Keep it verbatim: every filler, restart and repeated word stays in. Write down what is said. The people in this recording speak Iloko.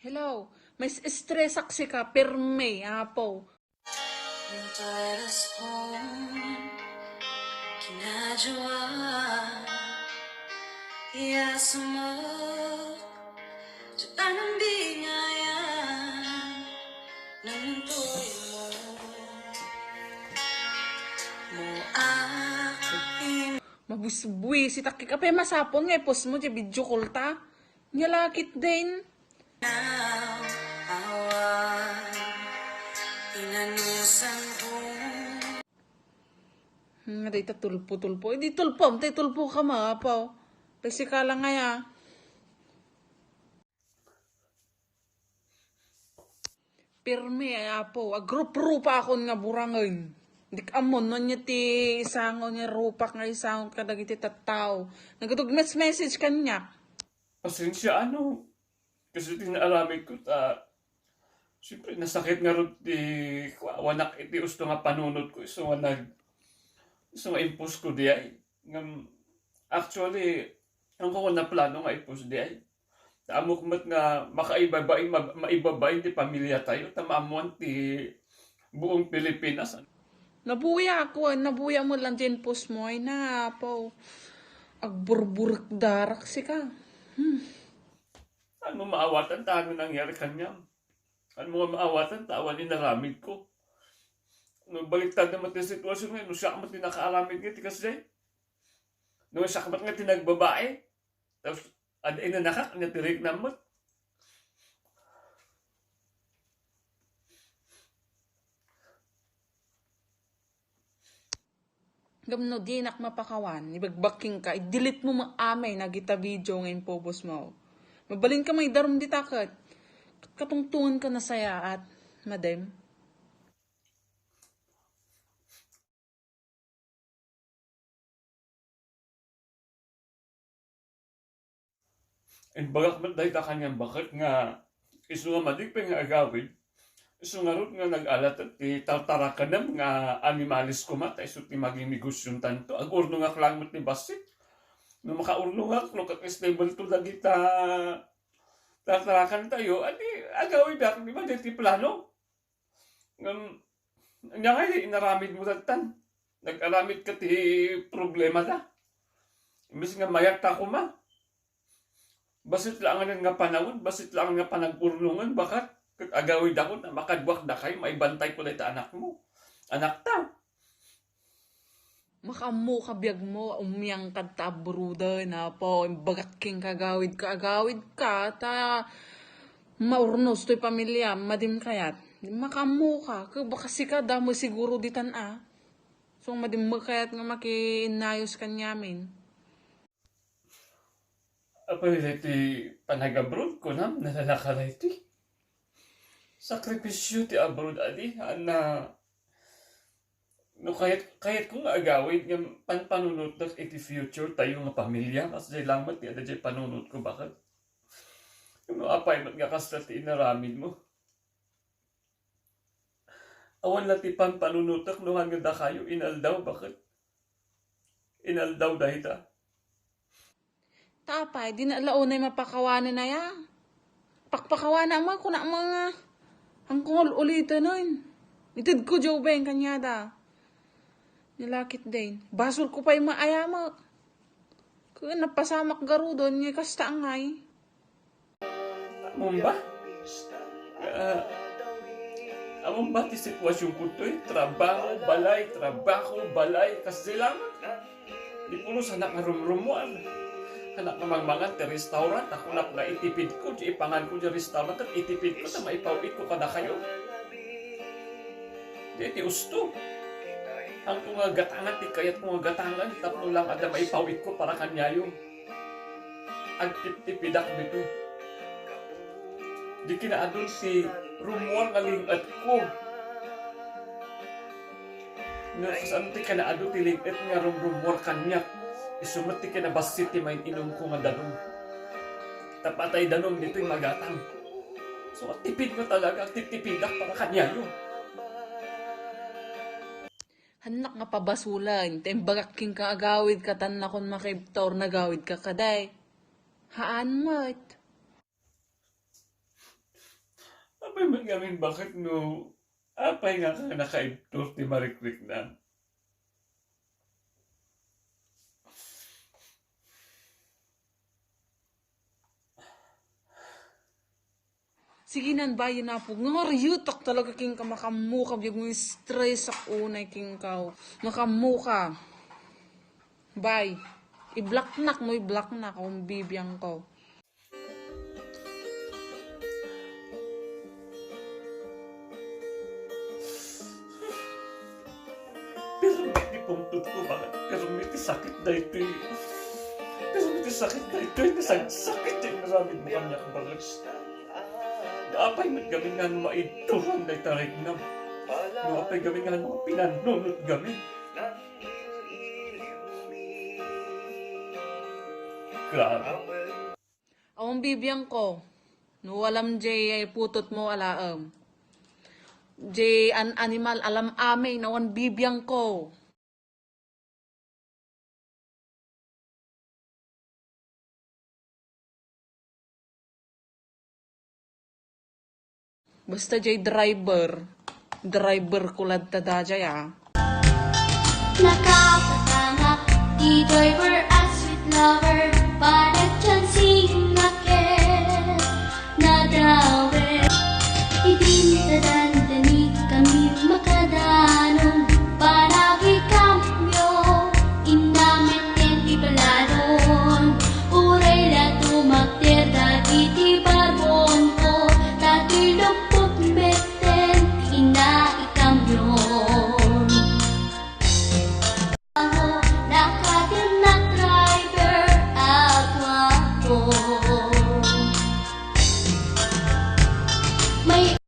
Hello, mas estresak sika, permi, apo. Mabusbuisit a kika, apay masapul nga i-post mo diay video call ta? Nya lakit din. Hmm, dayta tulpo, tulpo. Idi tulpo, tay tulpo ka, ma, apo. Tay sika lang aya. Pirmi, ay, apo. Agruprupa akon nga burangen. Dik ammon, no, nya ti isango nga rupak nga isango kadagiti tattao. Nagadugmets message kaniak. Pasensya, ano? Kasi ti naaramid ko, ta, siyempre, nasakit ngarud ti kuawanak iti usto nga panunot ko, isu nga nag-, isu nga impose ko diay. Ngem, actually, ang ko naplano nga i-post diay. Ta ammok met nga makaibabain, ma-, maibabain ti pamilya tayo, ta maammuan ti buong Pilipinas. Nabuya ako, nabuya mo lang din post mo, ay na, apo. Agburburek darak sika. Hmm. Saan mo maawatan ta ano nangyari kaniam? Saan mo nga maawatan ta awan inaramid ko? No, baliktad naman ti sitwasyon ngayon, no siak met ti nakaaramid nga ti kasdiay. No siak met nga ti nagbabae. Tapos, ad-, inanakak, nga tirik na met. Ngem no dinak mapakawan, ibagbagking ka, i-delete mo met amin dagita video nga impobos mo. Mabalin ka maidarum dita ket katungtungan ka nasayaat, madem. Imbagak met dayta kaniam baket nga isu nga madingpen nga agawid, isu ngarud nga nag-alatek ti tartarakanem nga animales koma, ta isu ti maginegosyon tanto. Agurnongak lang met ti bassit. No makaurnongak, no ket stable to dagita tartarakantayo, adi agawidak, di ba, daytoy plano? Ngem, ania ngay inaramid mo dattan? Nag-aramid ka ti problema da. Imbes nga mayat ta koma. Bassit laangan nga panawen, bassit laangan nga panagurnongen, baket ket agawidakon a makaduak dakayo, maibantay ko dayta anakmo. Anakta. Makaammo ka biag mo, umiang kad ta abroaden, apo, imbagak ken kagawid ka, agawid ka, ta maurnos toy pamilya, madim kayat. Makaammo ka, ke baka sika, damo siguro ditan a. So, madim mo kayat nga makiinnayos kaniamin. Apay, ti panag-abroad ko nam, nalalaka daytoy. Sakripisyo ti abroad, adi, ana, no, kayat, kayat ko nga agawid nga panpanunotek iti future tayo nga pamilya, kas di lang met ti adda diay panunot ko, baket. No, apay met nga kasta ti inaramid mo. Awan la ti panpanunotek no han nga dakayo inaldaw, baket? Inaldaw dayta. Ta apay, di na la unay mapakawanen aya. Pakpakawana mo, kuna mo nga. Ang kungol uliten, oy. Ited ko, Joven, kanyada. Nilakit din. Basol ko pa'y maaya mo. Kung napasamak garudon, nga kasta angay. Amon ba? Ah, amon ba ti sitwasyon ko toy? Trabaho, balay, trabaho, balay, kasi lang. Di pulos anak nga rumrumuar. Anak nga mangmangan ti restaurant, ako nak nga itipid ko, di ipangan ko di restaurant, ket itipid ko, ta maipaw-it ko kadakayo. Di ti usto. Ang ko nga gatangan, ti kayat ko nga gatangan, tapno lang adda maipaw-it ko para kaniayo. Agtiptipidak ditoy. Di kinaadun ti rummuar nga ling-etko. Nga kasano ti kinaadu ti ling-et nga rumrummuar kaniak? Isu met ti kinabassit ti main-inumko nga danum. Ta patay danum ditoy magatang. So, tipid nga talaga, tiptipidak para kaniayo. Hannak nga pabasulan, ta imbagak kenka agawid ka, tan nakon makaibtor nagawid ka kaday. Haan met. Ngamin, bakit no apay nga ka nakaibtur ti marikriknam? Sige nan, bayen, Apo. Nga nga riyetak talaga kenka, makammoka, biag nga stress ak unay kenka. Makammoka. Bay. I-blocknak no i-blocknak, awan bibiangko. Pero iti pungtod ko, bakit? Pero iti sakit daytoy. Pero iti sakit daytoy, nasagsakit ti inaramid mo kaniak, bakit? Apay met gamin nga maidturan dayta riknam? No apay gamin nga pinannunot gamin? Grabe. Awan bibiangko. No alam jay putotmo alaem. Jay an animal alam amin, awan bibiangko. Basta jay driver, driver ko latta dayjay, a. Nakapatangak, di driver at sweet lover.